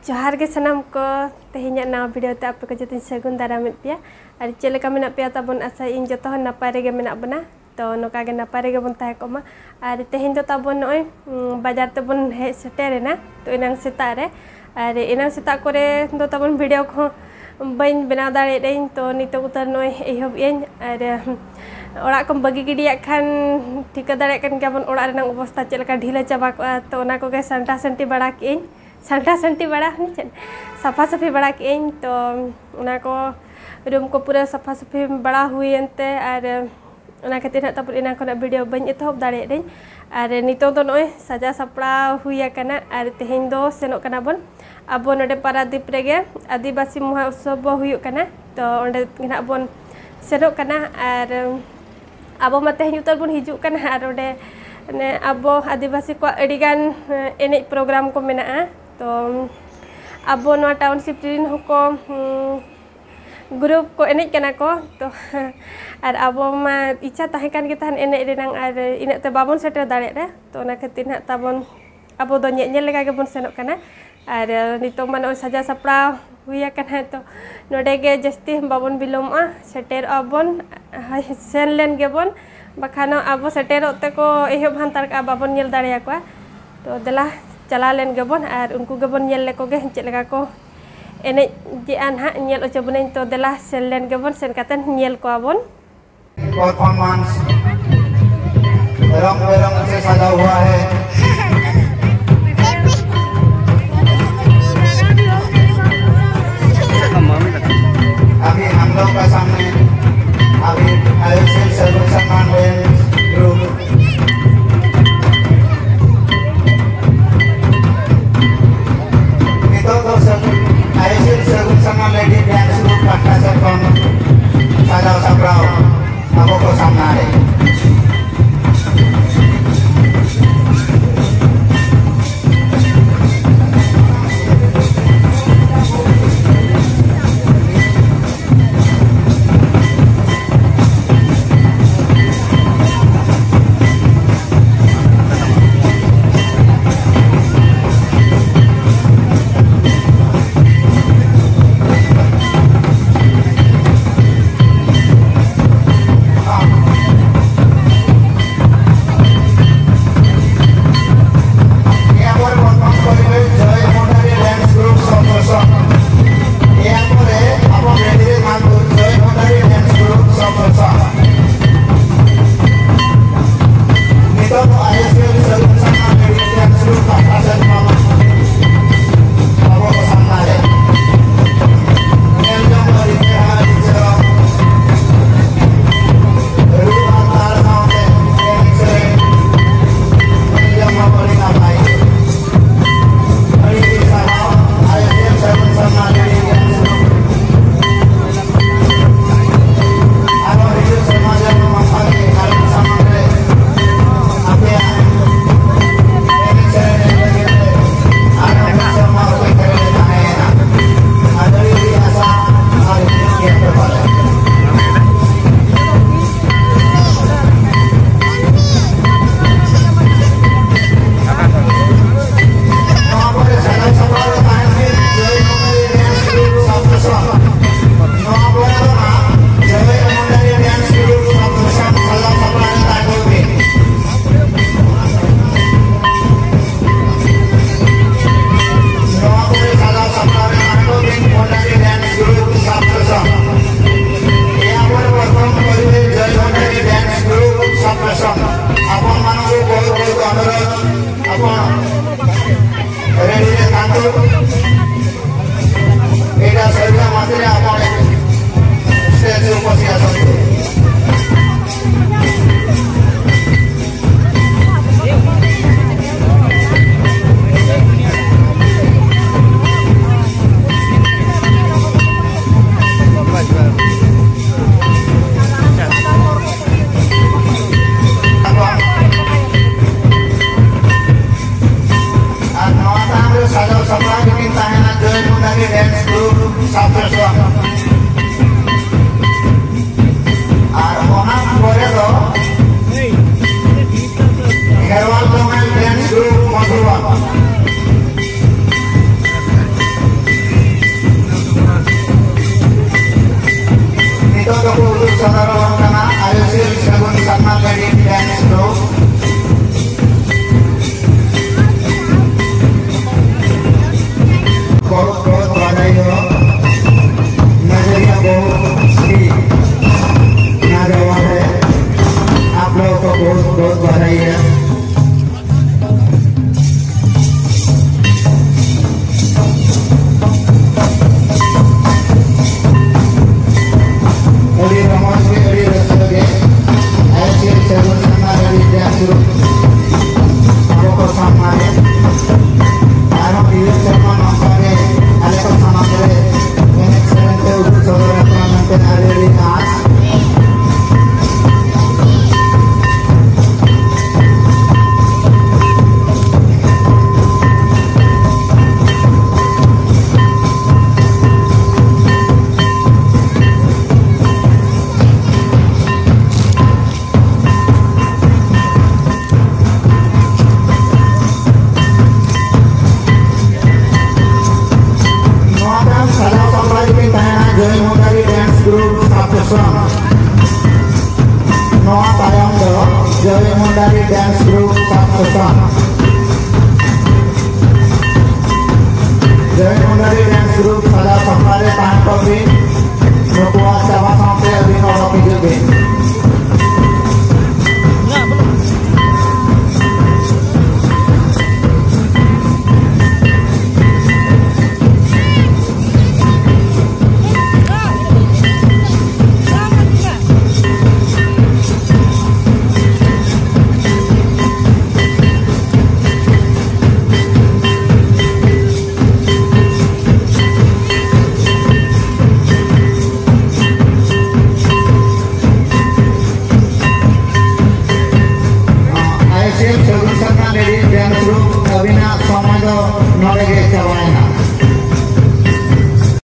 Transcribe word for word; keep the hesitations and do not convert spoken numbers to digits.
ᱡᱚᱦᱟᱨ ᱜᱮ ᱥᱟᱱᱟᱢ ᱠᱚ, ᱛᱮᱦᱮᱧᱟᱜ ᱱᱟᱣᱟ ᱵᱷᱤᱰᱤᱭᱳ ᱛᱮ ᱟᱯᱮ ᱠᱚ ᱡᱚᱛᱚᱧ ᱥᱟᱹᱜᱩᱱ ᱫᱟᱨᱟᱢᱮᱫ ᱯᱮᱭᱟ᱾ ᱟᱨ ᱪᱮᱫ ᱞᱮᱠᱟ ᱢᱮᱱᱟᱜ ᱯᱮᱭᱟ ᱛᱟᱵᱚᱱ? ᱟᱥᱟᱭᱟᱹᱧ ᱡᱚᱛᱚ ᱦᱚᱲ ᱱᱟᱯᱟᱭ ᱨᱮᱜᱮ ᱢᱮᱱᱟᱜ ᱵᱚᱱᱟ᱾ ᱛᱚ ᱱᱚᱝᱠᱟ ᱜᱮ ᱱᱟᱯᱟᱭ ᱨᱮᱜᱮ ᱵᱚᱱ ᱛᱟᱦᱮᱸ ᱠᱚᱜ ᱢᱟ᱾ ᱟᱨ ᱛᱮᱦᱮᱧ ᱫᱚ ᱛᱟᱵᱚᱱ ᱱᱚᱜᱼᱚᱭ, ᱩᱸ, ᱵᱟᱡᱟᱨ ᱛᱮᱵᱚᱱ ᱦᱮᱡ ᱥᱮᱴᱮᱨ ᱮᱱᱟ᱾ ᱛᱚ ᱮᱱᱟᱝ ᱥᱮᱛᱟᱜ ᱨᱮ, ᱟᱨ ᱮᱱᱟᱝ ᱥᱮᱛᱟᱜ ᱠᱚᱨᱮ ᱫᱚ ᱛᱟᱵᱚᱱ ᱵᱷᱤᱰᱤᱭᱳ ᱠᱚᱦᱚᱸ ᱵᱟᱹᱧ ᱵᱮᱱᱟᱣ ᱫᱟᱲᱮᱭᱟᱫᱟᱹᱧ᱾ ᱛᱚ ᱱᱤᱛᱚᱜ ᱩᱛᱟᱹᱨ ᱱᱚᱜᱼᱚᱭ ᱮᱦᱚᱵ ᱮᱫᱟᱹᱧ᱾ ᱟᱨ, ᱩᱸ, ᱚᱲᱟᱜ ᱠᱚᱢ ᱵᱟᱹᱜᱤ ᱜᱤᱰᱤᱭᱟᱜ ᱠᱷᱟᱱ ᱴᱷᱤᱠᱟᱹ ᱫᱟᱲᱮᱭᱟᱜ ᱠᱟᱱ ᱜᱮᱭᱟᱵᱚᱱ ᱚᱲᱟᱜ ᱨᱮᱱᱟᱜ ᱚᱵᱚᱥᱛᱟ ᱪᱮᱫ ᱞᱮᱠᱟ ᱰᱷᱤᱞᱟᱹ ᱪᱟᱵᱟ ᱠᱚᱜᱼᱟ᱾ ᱛᱚ ᱚᱱᱟ ᱠᱚᱜᱮ ᱥᱟᱢᱴᱟᱣ ᱥᱟᱢᱴᱤ ᱵᱟᱲᱟ ᱠᱮᱫᱟᱹᱧ᱾ ᱥᱟᱢᱴᱟᱣ ᱥᱟᱢᱴᱤ ᱵᱟᱲᱟ ᱦᱩᱭ ᱪᱮᱫ, ᱥᱟᱯᱷᱟ ᱥᱟᱹᱯᱷᱤ ᱵᱟᱲᱟ ᱠᱮᱫᱟᱹᱧ᱾ ᱛᱚ ᱚᱱᱟ ᱠᱚ ᱨᱩᱢ ᱠᱚ ᱯᱩᱨᱟᱹ ᱥᱟᱯᱷᱟ ᱥᱟᱹᱯᱷᱤ ᱵᱟᱲᱟ ᱦᱩᱭᱮᱱ ᱛᱮ, ᱟᱨ ᱚᱱᱟ ᱠᱷᱟᱹᱛᱤᱨ ᱦᱟᱸᱜ ᱛᱟᱨᱯᱚᱨ ᱮᱱᱟᱝ ᱠᱷᱚᱱᱟᱜ ᱵᱷᱤᱰᱤᱭᱳ ᱵᱟᱹᱧ ᱮᱛᱚᱦᱚᱵ ᱫᱟᱲᱮᱭᱟᱫᱟᱹᱧ᱾ ᱟᱨ ᱱᱤᱛᱚᱜ ᱫᱚ ᱱᱚᱜᱼᱚᱭ ᱥᱟᱡᱟᱣ ᱥᱟᱯᱲᱟᱣ ᱦᱩᱭ ᱟᱠᱟᱱᱟ᱾ ᱟᱨ ᱛᱮᱦᱮᱧ ᱫᱚ ᱥᱮᱱᱚᱜ ᱠᱟᱱᱟ ᱵᱚᱱ ᱟᱵᱚ ᱱᱚᱰᱮ ᱯᱟᱨᱟᱫᱤᱯ ᱨᱮᱜᱮ ᱟᱹᱫᱤᱵᱟᱹᱥᱤ ᱢᱚᱦᱟ ᱩᱛᱥᱚᱵᱽ ᱦᱩᱭᱩᱜ ᱠᱟᱱᱟ᱾ ᱛᱚ ᱚᱸᱰᱮ ᱜᱮ ᱱᱟᱦᱟᱜ ᱵᱚᱱ ᱥᱮᱱᱚᱜ ᱠᱟᱱᱟ᱾ ᱟᱨ ᱟᱵᱚ ᱢᱟ ᱛᱮᱦᱮᱧ ᱩᱛᱟᱹᱨ ᱵᱚᱱ ᱦᱤᱡᱩᱜ ᱠᱟᱱᱟ, ᱟᱨ ᱚᱸᱰᱮ ᱢᱟᱱᱮ ᱟᱵᱚ ᱟᱹᱫᱤᱵᱟᱹᱥᱤ ᱠᱚᱣᱟᱜ ᱟᱹᱰᱤᱜᱟᱱ, ᱮ, ᱮᱱᱮᱡ ᱯᱨᱳᱜᱨᱟᱢ ᱠᱚ ᱢᱮᱱᱟᱜᱼᱟ᱾ ᱛᱚ ᱟᱵᱚ ᱱᱚᱣᱟ ᱴᱟᱣᱩᱱᱥᱤᱯ ᱨᱮᱱ ᱦᱚᱸᱠᱚ, ᱩᱸ, ᱜᱨᱩᱯ ᱠᱚ ᱮᱱᱮᱡ ᱠᱟᱱᱟ ᱠᱚ᱾ ᱛᱚ ᱟᱨ ᱟᱵᱚ ᱢᱟ ᱤᱪᱪᱷᱟ ᱛᱟᱦᱮᱸ ᱠᱟᱱ ᱜᱮ ᱛᱟᱦᱮᱱ ᱮᱱᱮᱡ ᱨᱮᱱᱟᱝ, ᱟᱨ ᱤᱱᱟᱹᱜ ᱛᱮ ᱵᱟᱵᱚᱱ ᱥᱮᱴᱮᱨ ᱫᱟᱲᱮᱭᱟᱜᱼᱟ᱾ ᱛᱚ ᱚᱱᱟ ᱠᱷᱟᱹᱛᱤᱨ ᱱᱟᱦᱟᱜ ᱛᱟᱵᱚᱱ ᱟᱵᱚ ᱫᱚ ᱧᱮᱧᱮᱞ ᱞᱮᱠᱟ ᱜᱮᱵᱚᱱ ᱥᱮᱱᱚᱜ ᱠᱟᱱᱟ᱾ ᱟᱨ, ᱮ, ᱱᱤᱛᱚᱜ ᱢᱟ ᱱᱚᱜᱼᱚᱭ ᱥᱟᱡᱟᱣ ᱥᱟᱯᱲᱟᱣ ᱦᱩᱭ ᱟᱠᱟᱱᱟ᱾ ᱛᱚ ᱱᱚᱰᱮ ᱜᱮ ᱡᱟᱹᱥᱛᱤ ᱵᱟᱵᱚᱱ ᱵᱤᱞᱚᱢᱚᱜᱼᱟ, ᱥᱮᱴᱮᱨᱚᱜᱼᱟ ᱵᱚᱱ᱾ ᱦᱳᱭ, ᱥᱮᱱ ᱞᱮᱱ ᱜᱮᱵᱚᱱ, ᱵᱟᱠᱷᱟᱱ ᱟᱵᱚ ᱥᱮᱴᱮᱨᱚᱜ ᱛᱮᱠᱚ ᱮᱦᱚᱵ ᱦᱟᱱᱛᱟᱲ ᱠᱟᱜᱼᱟ, ᱵᱟᱵᱚᱱ ᱧᱮᱞ ᱫᱟᱲᱮᱭᱟᱠᱚᱣᱟ᱾ ᱛᱚ ᱫᱮᱞᱟ ᱪᱟᱞᱟᱣ ᱞᱮᱱ ᱜᱮᱵᱚᱱ ᱟᱨ ᱩᱱᱠᱩ ᱜᱮᱵᱚᱱ ᱧᱮᱞ ᱞᱮᱠᱚ ᱜᱮ ᱪᱮᱫ ᱞᱮᱠᱟ ᱠᱚ ᱮᱱᱮᱡ ᱡᱮᱜᱼᱟ ᱱᱟᱦᱟᱜ, ᱧᱮᱞ ᱦᱚᱪᱚ ᱵᱚᱱᱟᱹᱧ᱾ ᱛᱚ ᱫᱮᱞᱟ ᱥᱮᱱ ᱞᱮᱱ ᱜᱮᱵᱚᱱ, ᱥᱮᱱ ᱠᱟᱛᱮ ᱧᱮᱞ ᱠᱚᱣᱟ ᱵᱚᱱ᱾ परफॉर्मेंस रंग बिरंग से सजा हुआ है। अभी हम लोग का सामने अभी आयुषी सर्व सम्मान ग्रुप ᱱᱤᱛᱚᱜ ᱫᱚ ᱥᱟᱹᱜᱩᱱ, ᱟᱭᱮᱥᱮᱞ ᱥᱟᱹᱜᱩᱱ ᱥᱟᱢᱟᱱ ᱞᱟᱹᱜᱤᱫ ᱰᱮᱱᱥ ᱜᱨᱩᱯ ᱯᱟᱦᱴᱟ ᱥᱮᱫ ᱠᱷᱚᱱ ᱥᱟᱡᱟᱣ ᱥᱟᱯᱲᱟᱣ ᱟᱵᱚ ᱠᱚ ᱥᱟᱢᱱᱟ ᱨᱮ᱾ ᱢᱩᱱᱰᱟᱨᱤ dance group ᱥᱟᱵ ᱥᱮᱥᱚᱱ᱾ ᱟᱨ ᱚᱱᱟ ᱯᱚᱨᱮ ᱫᱚ ᱠᱷᱮᱨᱣᱟᱞ ᱫᱚᱢᱮᱞ dance group ᱢᱚᱫᱷᱩᱵᱚᱱ᱾ ᱱᱤᱛᱚᱜ ᱫᱚᱠᱚ ᱩᱫᱩᱜ ᱥᱚᱫᱚᱨ ᱟᱵᱚᱱ ᱠᱟᱱᱟ ᱟᱭᱳᱥᱤᱞ ᱥᱟᱹᱜᱩᱱ ᱥᱟᱨᱱᱟ ᱞᱮᱰᱤ dance group᱾ बहुत बहुत बधाई हो, नजरिया बहुत ही लाजवाब है, आप लोगों को बहुत बहुत बधाई है। ᱟᱹᱰᱤ ᱨᱚᱢᱚᱡᱽ ᱜᱮ, ᱟᱹᱰᱤ ᱨᱟᱹᱥᱠᱟᱹ ᱜᱮ᱾ ᱟᱭᱳᱥᱤᱞ ᱥᱟᱹᱜᱩᱱ ᱥᱟᱨᱱᱟ ᱞᱮᱰᱤ dance group ᱟᱵᱚ ᱠᱚ ᱥᱟᱢᱟᱝ ᱨᱮ ᱟᱨᱦᱚᱸ ᱱᱤᱭᱟᱹ ᱥᱮᱨᱢᱟ ᱱᱚᱝᱠᱟ ᱜᱮ ᱟᱞᱮ ᱠᱚ ᱥᱟᱢᱟᱝ ᱨᱮ ᱮᱱᱮᱡ ᱥᱮᱨᱮᱧ ᱛᱮ ᱩᱫᱩᱜ ᱥᱚᱫᱚᱨ ᱟᱠᱚ ᱢᱮᱱᱛᱮ ᱟᱹᱰᱤ ᱟᱹᱰᱤ ᱟᱸᱥ᱾ ᱱᱚᱣᱟ ᱛᱟᱭᱚᱢ ᱥᱟᱡᱟᱣ ᱥᱟᱯᱲᱟᱣ ᱨᱮᱠᱤᱱ ᱛᱟᱦᱮᱱᱟ ᱡᱚᱭ ᱢᱩᱱᱰᱟᱨᱤ dance group ᱥᱟᱵ ᱥᱮᱥᱚᱱ᱾ ᱱᱚᱣᱟ ᱛᱟᱭᱚᱢ ᱫᱚ ᱡᱚᱭ ᱢᱩᱱᱰᱟᱨᱤ dance group ᱥᱟᱵ ᱥᱮᱥᱚᱱ᱾ ᱡᱚᱭ ᱢᱩᱱᱰᱟᱨᱤ dance group ᱥᱟᱡᱟᱣ ᱥᱟᱯᱲᱟᱣ ᱨᱮ ᱛᱟᱦᱮᱱ